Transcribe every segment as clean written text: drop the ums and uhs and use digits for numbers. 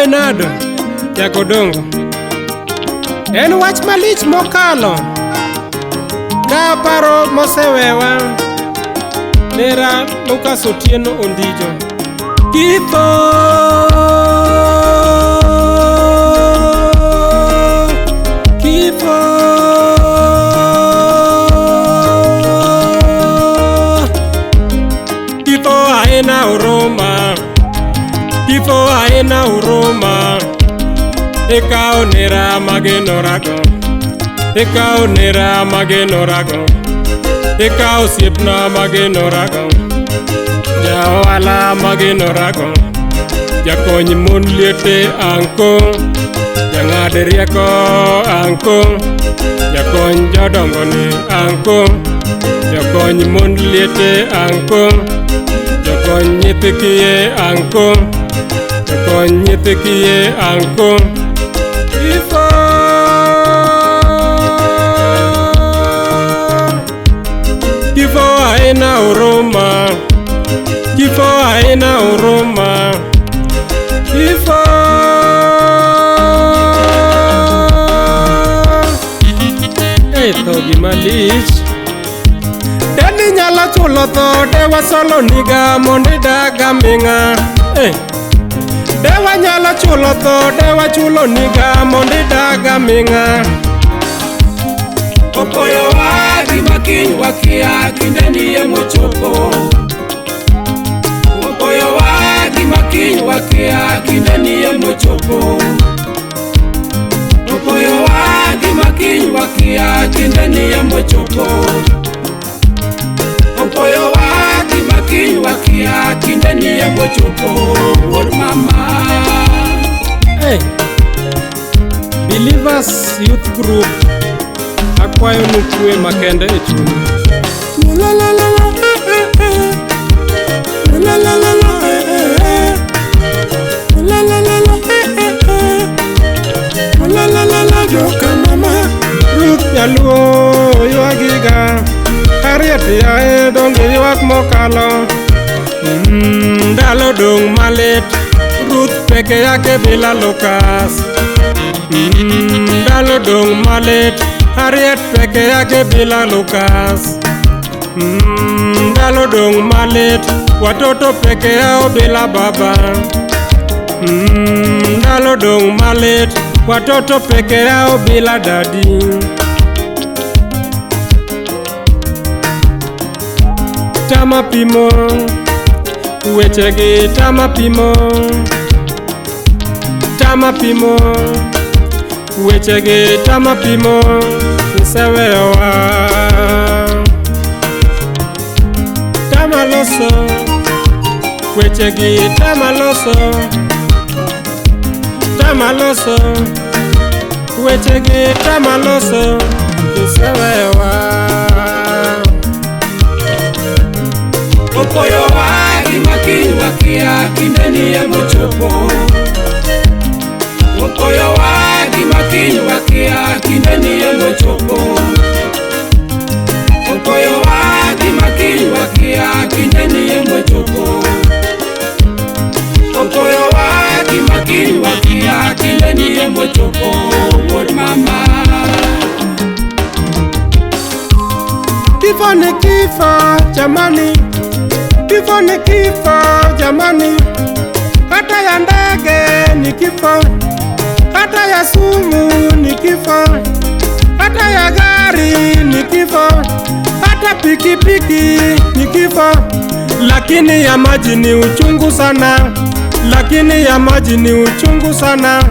Benado Jakodongo. En wach malich mokalo ka paro mosewewa nera Lucas Otieno Ondijo. Kifo kifo kifo haina huruma, kifo haina huruma. Ikawo nera mageno rago, ikawo nera mageno rago, ikawo osiepna mageno rago, ja ohala mageno rago, jakony mon liete anko, jang'ad rieko anko, jakony jodongo ni anko, jakony mon liete anko, jakony nyithi kiye anko, jakony nyithi kiye anko. Kifo kifo haina huruma, kifo haina huruma, kifo. Ei, tho gima lich. Dani nyalo chulo tho, de wasolo niga mondo idag aming'a. Eh. De wanyalo chulo tho, de wachulo niga mondo idag aming'a. Opoyowa gima kiny wakia kinde ni emochopo. Opoyowa gima kiny wakia kinde ni emochopo. Opoyowa gima kiny wakia kinde ni emochopo. Opoyowa gima kiny wakia kinde ni emochopo. Wuod mama. Hey. Believers Youth Group, akwayo nu kwe makende e chunyu. La la la la, eh, eh, eh. La la la la, eh, eh, eh. La la la la, eh, eh, eh. La la la la, joka mama. Ruth Nyaluo ywagiga, Harriet yae donge ywak mokalo. Ndalo dong' malit, Ruth peke yake bila Lucas. Ndalo dong' malit, Harriet peke yake bila Lucas. Ndalo dong' malit, watoto peke yao bila baba. Ndalo dong' malit, watoto peke yao bila daddy. Tama pimo, wechegi tama pimo, tama pimo, wechegi tama pimo, iseweyowa. Tama loso, wechegi tama loso, tama loso, wechegi tama loso, iseweyowa. Opoyowa gima kiny wakia kinde ni emochopo. Opoyowa gima kiny wakia kinde ni emochopo. Opoyowa gima kiny wakia kinde ni emochopo. Opoyowa gima kiny wakia kinde ni emochopo. Wuod mama. Kifo ni kifo jamani, kifo ni kifo jamani, hata ya ndege ni kifo, hata ya sumu ni kifo, hata ya gari ni kifo, hata pikipiki ni kifo, lakini ya maji ni uchungu sana, lakini ya maji ni uchungu sana.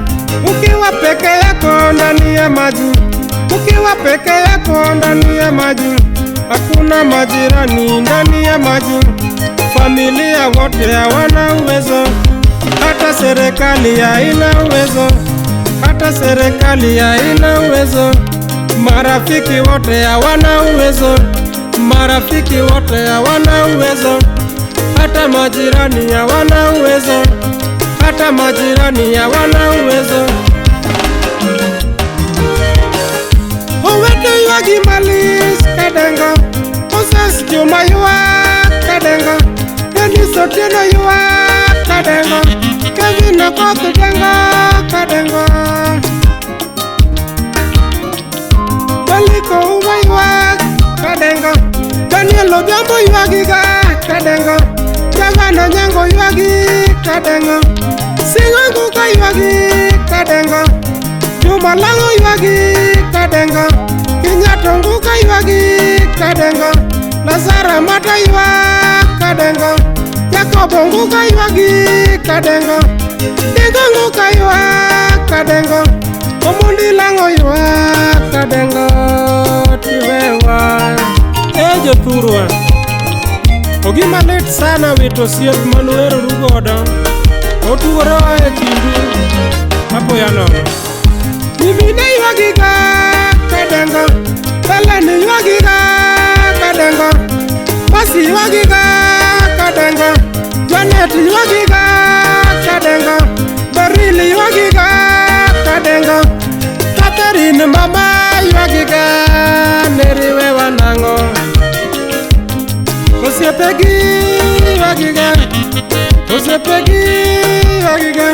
Ukiwa peke yako ndani ya maji, ukiwa peke yako ndani ya maji, hakuna majirani ndani ya maji, familia wote hawana uwezo, hata serikali haina uwezo, hata serikali haina uwezo, marafiki wote hawana uwezo, marafiki wote hawana uwezo, hata majirani hawana uwezo, hata majirani hawana uwezo. Owete ywagi malich kadengo, Moses Juma ywak kadengo, Dennis Otieno ywak kadengo, Kevin Okoth dengo. Samuel Odhiambo ywagiga kadengo, Gavana Onyango ywagi kadengo, Singangu ka ywagi kadengo, Juma Lang'o ywagi kadengo, Kenyatta Nguka ywagi kadengo, Lazara Mata ywak kadengo, Jacobo Nguka ywagi kadengo, Dingo Nguka ywak kadengo, Omondi Lang'o ywak kadengo, tiwewa. E jothurwa, ogima lit sana wito osiep manuweroru godo, otugore oa e kindu apoya nono. Nyimine ywagiga kadengo, Helen ywagiga kadengo, Mercy ywagiga kadengo, Janet ywagiga kadengo, Beryl ywagiga kadengo, Catherine mama ywagiga neriwewa nang'o. Osiepegi ywagiga, osiepegi ywagiga,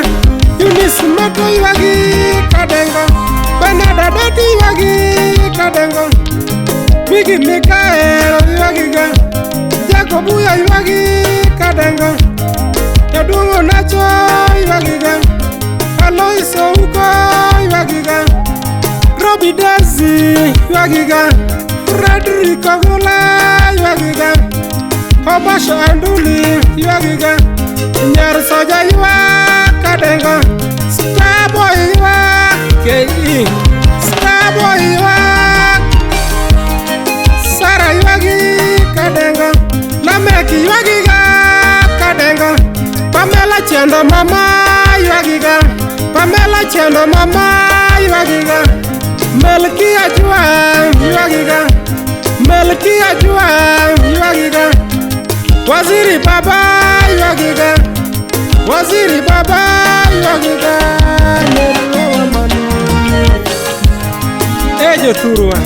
Eunice Mato ywagi kadengo, Bernard Adoti ywagi kadengo, Migi Mikael ywagiga, Jacob Uya ywagi kadengo, Jaduong' Onacho ywagiga, Alois Ouko ywagiga, Robi Daisy ywagiga, Frederick Ogula ywagiga, Obasho Anduli ywagiga, Nyar Soja ywak kadengo, Starboy ywak KE, Starboy ywak, Sara ywagi kadengo, Lamek ywagiga kadengo, Pamela Chendo mama ywagiga, Pamela Chendo mama ywagiga, Melki Ajua ywagiga, Melki Ajua ywagiga, Waziri Baba ywagiga, Waziri Baba ywagiga, neriwewa mano. E jothurwa,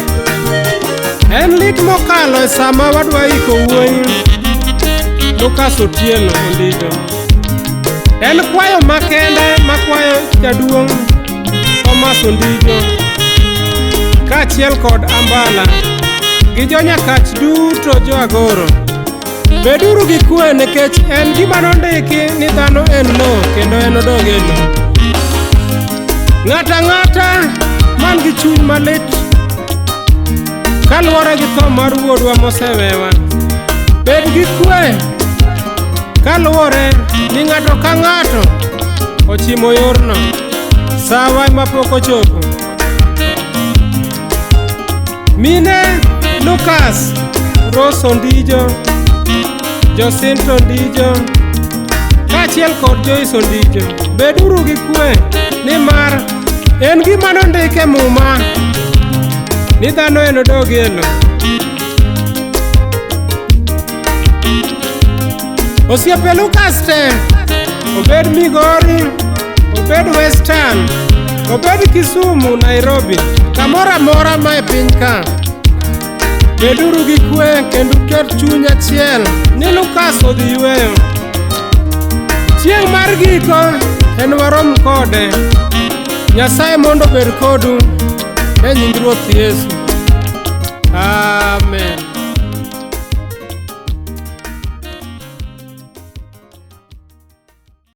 en lit mokalo e sama wadwa iko wuoyi Lucas Otieno Ondijo. En kwayo makende makwayo jaduong' Thomas Ondijo kaachiel kod Ambala gi jonyakach duto jo Agoro. Beduru gi kwe nikech en gima nondiki ni dhano en lowo kendo en odog e lowo. Ng'ato ang'ata man gi chuny malit kaluwore gi tho mar wuodwa mosewewa, bed gi kwe kaluwore ni ng'ato ka ng'ato ochimo yorno. Sawa ema pok ochopo. Mine Lucas, Rose Ondijo, Josinto Ondijo, kaachiel kod Joyce Ondijo, beduru gi kwe nimar en gima nondik e muma ni dhano en odog e lowo. Osiepe Lucas te, obed Migori, obed Western, obed Kisumu, Nairobi, kamoro amora ma e piny ka. Beduru gi kwe kendo uket chuny achiel ni Lucas odhi yweyo. Chieng' mar giko en warom kode. Nyasaye mondo obed kodu e nying Ruoth Yesu. Amen.